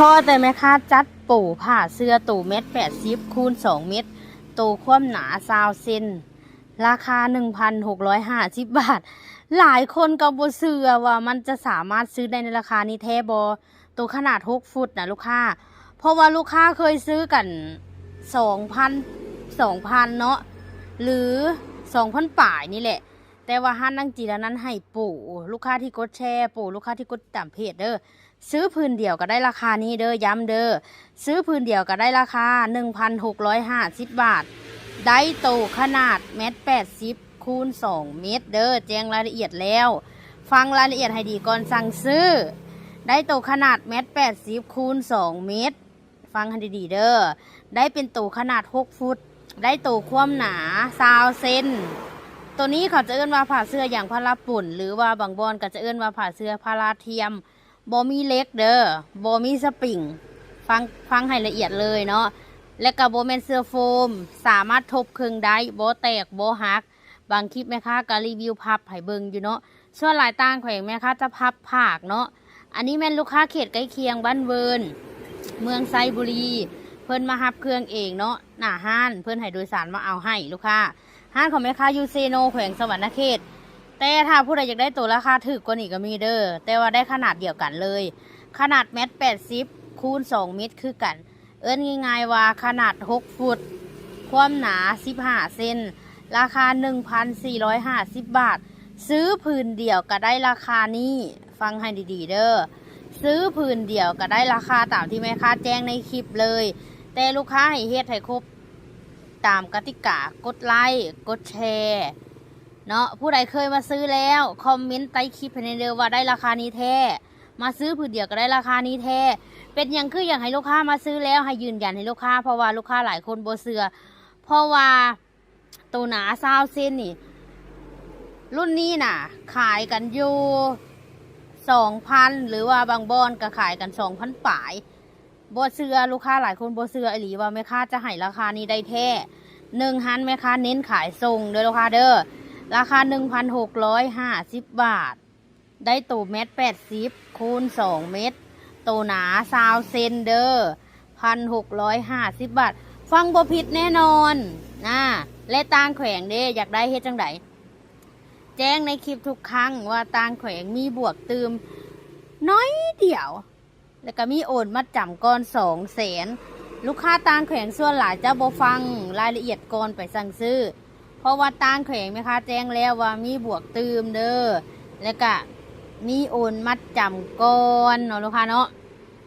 ພໍແຕ່ແມ່ຄ້າຈັດໂປຜ້າເສື້ອໂຕແມັດແປດສິບຄູນສອງເມັດ ໂຕຄວາມໜາຊາວເຊັນ ລາຄາໜຶ່ງພັນຫົກຮ້ອຍຫ້າສິບບາດ. ຫຼາຍຄົນກໍບໍ່ເຊື່ອວ່າມັນຈະສາມາດຊື້ໄດ້ໃນລາຄານີ້ແທ້ບໍ່? ໂຕຂະໜາດຫົກຟຸດນະລູກຄ້າ ເພາະວ່າລູກຄ້າເຄີຍຊື້ກັນສອງພັນ ສອງພັນເນາະ ຫຼື ສອງພັນປາຍນີ້ແຫຼະ. ແຕ່ວ່າຮ້ານນາງຈີລະນັນໃຫ້ໂປ ລູກຄ້າທີ່ກົດແຊ ໂປລູກຄ້າທີ່ກົດຕາມເພຈເດີ ຊື້ຜືນດຽວກໍໄດ້ລາຄານີ້ເດີ ຢ້ຳເດີ ຊື້ຜືນດຽວກໍໄດ້ລາຄາໜຶ່ງພັນຫົກຮ້ອຍຫ້າສິບບາດ ໄດ້ໂຕຂະໜາດແມັດແປດສິບຄູນສອງເມັດເດີ ແຈ້ງລາຍລະອຽດແລ້ວ ຟັງລາຍລະອຽດໃຫ້ດີກ່ອນສັ່ງຊື້. ໄດ້ໂຕຂະໜາດແມັດແປດສິບຄູນສອງເມັດ ຟັງໃຫ້ດີໆເດີ ໄດ້ເປັນໂຕຂະໜາດຫົກຟຸດ ໄດ້ໂຕຄວາມໜາຊາວເຊັນ. ໂຕນີ້ເຂົາຈະເອີ້ນວ່າຜ້າເສື້ອຢາງພາລາປົ່ນ ຫຼືວ່າບາງບ່ອນກໍຈະເອີ້ນວ່າຜ້າເສື້ອພາລາທຽມ ບໍ່ມີເຫຼັກເດີ ບໍ່ມີສະປຣິງ ຟັງ ຟັງໃຫ້ລະອຽດເລີຍເນາະ ແລະກໍບໍ່ແມ່ນເສື້ອໂຟມ ສາມາດທົບເຄິ່ງໄດ້ ບໍ່ແຕກ ບໍ່ຫັກ. ບາງຄລິບແມ່ຄ້າກໍຣີວິວພັບໃຫ້ເບິ່ງຢູ່ເນາະ ສ່ວນຫຼາຍຕ່າງແຂວງແມ່ຄ້າຈະພັບຜາກເນາະ. ອັນນີ້ແມ່ນລູກຄ້າເຂດໃກ້ຄຽງ ບ້ານເວີນ ເມືອງໄຊບູລີ ເພິ່ນມາຮັບເຄື່ອງເອງເນາະ ໜ້າຮ້ານເພິ່ນໃຫ້ໂດຍສານມາເອົາໃຫ້ລູກຄ້າ. ຮ້ານຂອງແມ່ຄ້າຢູ່ເຊໂນ ແຂວງສະຫວັນນະເຂດ ແຕ່ຖ້າຜູ້ໃດຢາກໄດ້ໂຕລາຄາຖືກກວ່ານີ້ກໍມີເດີ ແຕ່ວ່າໄດ້ຂະໜາດດຽວກັນເລີຍ ຂະໜາດແມັດແປດສິບຄູນສອງເມັດຄືກັນ ເອີ້ນງ່າຍໆວ່າຂະໜາດຫົກຟຸດ ຄວາມໜາສິບຫ້າເຊັນ ລາຄາໜຶ່ງພັນສີ່ຮ້ອຍຫ້າສິບບາດ ຊື້ຜືນດຽວກໍໄດ້ລາຄານີ້ ຟັງໃຫ້ດີໆເດີ ຊື້ຜືນດຽວກໍໄດ້ລາຄາຕາມທີ່ແມ່ຄ້າແຈ້ງໃນຄລິບເລີຍ ແຕ່ລູກຄ້າໃຫ້ເຮັດໃຫ້ຄົບຕາມກະຕິກາ ກົດໄລ້ ກົດແຊເນາະ. ຜູ້ໃດເຄີຍມາຊື້ແລ້ວ ຄອມເມັນໃຕ້ຄລິບໃຫ້ແດ່ເດີວ່າໄດ້ລາຄານີ້ແທ້ ມາຊື້ຜືນດຽວກໍໄດ້ລາຄານີ້ແທ້. ເປັນຫຍັງຄືຢາກໃຫ້ລູກຄ້າມາຊື້ແລ້ວ ໃຫ້ຢືນຢັນໃຫ້ລູກຄ້າ ເພາະວ່າລູກຄ້າຫຼາຍຄົນບໍ່ເຊື່ອ ເພາະວ່າໂຕໜາຊາວເຊັນນີ້ ລຸ້ນນີ້ນະຂາຍກັນຢູ່ສອງພັນ ຫຼືວ່າບາງບ່ອນກໍຂາຍກັນສອງພັນປາຍ. ບໍ່ເຊື່ອ ລູກຄ້າຫຼາຍຄົນບໍ່ເຊື່ອອີ່ຫຼີວ່າແມ່ຄ້າຈະໃຫ້ລາຄານີ້ໄດ້ແທ້. ໜຶ່ງຫັ້ນແມ່ຄ້າເນັ້ນຂາຍສົ່ງເດີລູກຄ້າເດີ ລາຄາໜຶ່ງພັນຫົກຮ້ອຍຫ້າສິບບາດ ໄດ້ໂຕແມັດແປດສິບຄູນສອງເມັດ ໂຕໜາຊາວເຊັນເດີ ພັນຫົກຮ້ອຍຫ້າສິບບາດ ຟັງບໍ່ຜິດແນ່ນອນນະ. ແລະຕ່າງແຂວງເດ້ ຢາກໄດ້ເຮັດຈັ່ງໃດ? ແຈ້ງໃນຄລິບທຸກຄັ້ງວ່າຕ່າງແຂວງມີບວກຕື່ມໜ້ອຍດຽວ ແລ້ວກໍມີໂອນມັດຈຳກ່ອນສອງແສນ. ລູກຄ້າຕ່າງແຂວງສ່ວນຫຼາຍຈະບໍ່ຟັງລາຍລະອຽດກ່ອນໄປສັ່ງຊື້ ເພາະວ່າຕ່າງແຂວງແມ່ຄ້າແຈ້ງແລ້ວວ່າມີບວກຕື່ມເດີ ແລ້ວກະມີໂອນມັດຈຳກ່ອນເນາະລູກຄ້າເນາະ.